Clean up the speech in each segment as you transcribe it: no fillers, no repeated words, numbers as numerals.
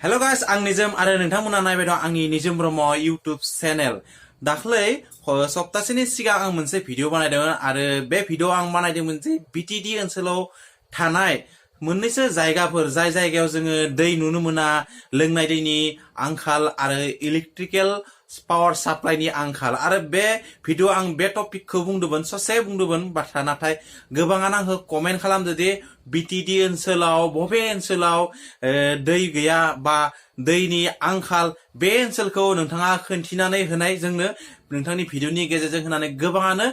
hello guys आं निजोम आरो नोंथांमोना नायबाय दं आंनि निजोम ब्रह्म यूट्यूब चैनल दाख्लै सप्तासेनि सिगां आं मोनसे भिडिअ बानायदोंमोन आरो बे भिडिअ आं बानायदोंमोन जे बीटीडी ओनसोलाव थानाय मोननैसो जायगाफोर जाय जायगायाव जोङो दै नुनो मोना लोंनाय दैनि आंखाल आरो इलेक्ट्रिकल पावर साप्लाइनि आंखाल आरो बे भिडिअ आं बे टपिकखौ बुंदोंमोन ससे बुंदोंमोन बाथ्रा नाथाय गोबाङानो आंखौ कमेन्ट खालामदो दि बीटीडी ओनसोलाव बबे ओनसोलाव दै गैया बा दैनि आंखाल बे ओनसोलखौ नोंथाङा खोन्थिनानै होनाय जोंनो नोंथांनि भिडिअनि गेजेरजों होनानै गोबाङानो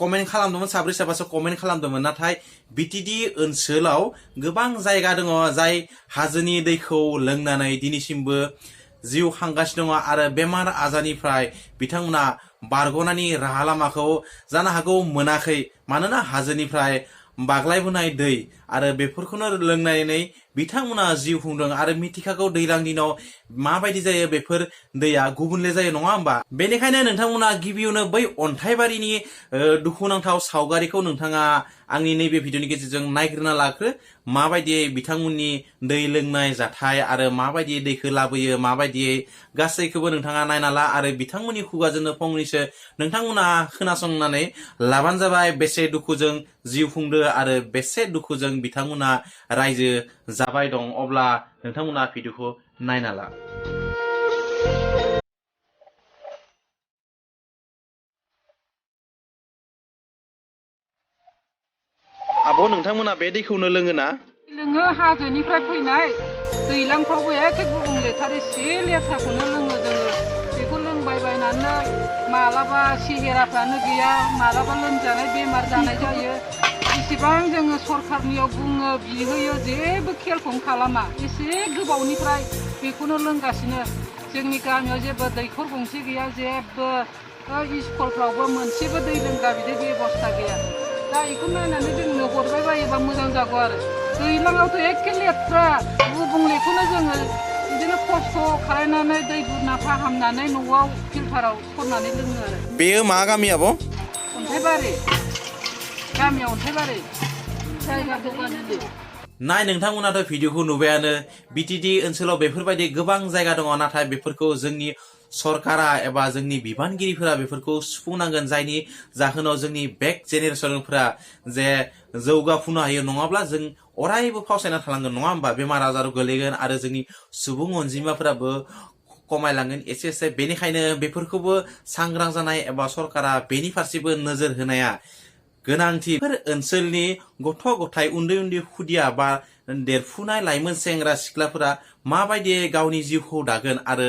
कमेन्ट खालामदोंमोन साब्रै साबासो कमेन्ट खालामदोंमोन नाथाय बीटीडी ओनसोलाव गोबां जायगा दङ जाय हाजोनि दैखौ लोंनानै दिनैसिमबो जिउ खांगासिनो दङ आरो बेमार आजारनिफ्राय बिथांमोना बारग'नायनि राहा लामाखौ जानो हागौ मोनाखै मानोना हाजोनिफ्राय बाग्लायबोनाय दै आरो बेफोरखौनो लोंनानै बिथांमोना जिउ खुंदों आरो मिथिखागौ दैज्लां दिनाव माबायदि जायो बेफोर दैया गुबुनले जायो नङा होमबा बेनिखायनो नोंथांमोना गिबियावनो बै अन्थाइबारिनि दुखुनांथाव सावगारिखौ नोंथाङा आंनि नैबे भिडिअनि गेजेरजों नायग्रोना लाखो माबायदियै बिथांमोननि दै लोंनाय जाथाय आरो माबायदि दैखौ लाबोयो माबायदियै गासैखौबो नोंथाङा नायना ला आरो बिथांमोननि खुगाजोंनो फंनैसो नोंथांमोना खोनासंनानै लाबानो जाबाय बेसे दुखुजों जिउ खुंदो आरो बेसे दुखुजों बिथांमोना रायजो जाबाय दं अब्ला नोंथांमोना भिडिअखौ नायना ला आब' नोंथांमोना बे दैखौनो लोङोना लोङो हाजोनिफ्राय फैनाय दैलांफ्रावबो एखे गुबुंलेथार एसे लेथ्राखौनो लोङो जोङो बेखौ लोंबाय बायनानै मालाबा सेहेराफ्रानो गैया मालाबा लोमजानाय बेमार जानाय जायो इसेबां जोङो सरखारनियाव बुङो बिहोयो जेबो खेलखौनो खालामा एसे गोबावनिफ्राय बेखौनो लोंगासिनो जोंनि गामियाव जेबो दैखर गंसे गैया जेबो स्कुलफ्रावबो मोनसेबो दै लोंग्रा बिदि बेबस्था गैया दा बेखौ नायनानै जोंनो हरबाय बायोबा मोजां जागौ आरो दैलाङावथ' एखे लेथ्रा गुबुंलेखौनो जोङो बिदिनो खस्थ' खालामनानै दै बुरना फाहामनानै न'आव फिल्टाराव सरनानै लोङो आरो बेयो मा गामि आब' अन्थाइबारि गामियाव अन्थाइबारि जायगा दखाननि नाय नोंथांमोनाथ' भिडिअखौ नुबायानो बीटीडी ओनसोलाव बेफोरबायदि गोबां जायगा दङ नाथाय बेफोरखौ जोंनि सरकारा एबा जोंनि बिबानगिरिफोरा बेफोरखौ सुफुंनांगोन जायनि जाहोनाव जोंनि बेक जेनेरेसनफोरा जे जौगाफुनो हायो नङाब्ला जों अरायबो फावसायना थानांगोन नङा होमबा बेमार आजाराव गोलैगोन आरो जोंनि सुबुं अनजिमाफोराबो खमायलांगोन एसे एसे बेनिखायनो बेफोरखौबो सांग्रां जानाय एबा सरकारा बेनि फारसेबो नोजोर होनाया गोनांथि बेफोर ओनसोलनि गथ' गथाय उन्दै उन्दै खुदिया बा देरफुनाय लाइमोन सेंग्रा सिख्लाफोरा माबायदियै गावनि जिउखौ दागोन आरो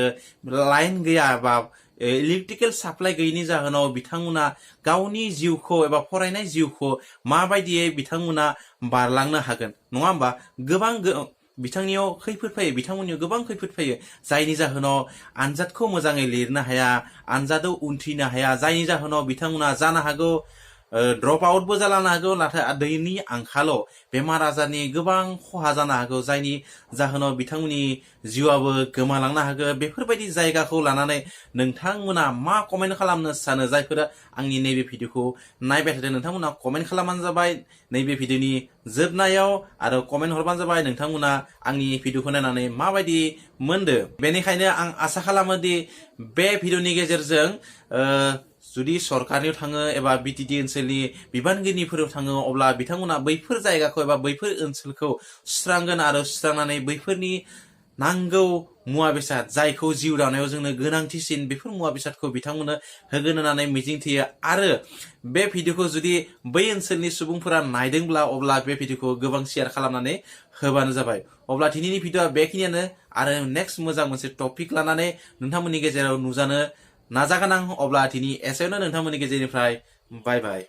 लाइन गैया बा इलेक्ट्रिकेल साप्लाइ गैयिनि जाहोनाव बिथांमोना गावनि जिउखौ एबा फरायनाय जिउखौ माबायदियै बिथांमोना बारलांनो हागोन नङा होमबा गोबां बिथांनियाव खैफोद फैयो बिथांमोननियाव गोबां खैफोद फैयो जायनि जाहोनाव आनजादखौ मोजाङै लिरनो हाया आनजादाव उनथ्रिनो हाया जायनि जाहोनाव बिथांमोना जानो हागौ ड्रप आउटबो जालांनो हागौ नाथाय दैनि आंखालाव बेमार आजारनि गोबां खहा जानो हागौ जायनि जाहोनाव बिथांमोननि जिउआबो गोमालांनो हागौ बेफोरबायदि जायगाखौ लानानै नोंथांमोना मा कमेन्ट खालामनो सानो जायफोरा आंनि नैबे भिडिअखौ नायबाय थादों नोंथांमोना कमेन्ट खालामबानो जाबाय नैबे भिडिअनि जोबनायाव आरो कमेन्ट हरबानो जाबाय नोंथांमोना आंनि भिडिअखौ नायनानै माबायदि मोनदो बेनिखायनो आं आसा खालामो दि बे भिडिअनि गेजेरजों जुदि सरकारनियाव थाङो एबा बीटीडी ओनसोलनि बिबानगिरिफोराव थाङो अब्ला बिथांमोना बैफोर जायगाखौ एबा बैफोर ओनसोलखौ सुस्रांगोन आरो सुस्रांनानै बैफोरनि नांगौ मुवा बेसाद जायखौ जिउ दानायाव जोंनो गोनांथिसिन बेफोर मुवा बेसादखौ बिथांमोननो होगोन होननानै मिजिंथियो आरो बे भिडिअखौ जुदि बै ओनसोलनि सुबुंफोरा नायदोंब्ला अब्ला बे भिडिअखौ गोबां शेयार खालामनानै होबानो जाबाय अब्ला दिनैनि भिडिअआ बेखिनियानो आरो नेक्स्ट मोजां मोनसे टपिक लानानै नोंथांमोननि गेजेराव नुजानो नाजागोन आं अब्ला दिनै एसेयावनो नोंथांमोननि गेजेरनिफ्राय बाय बाय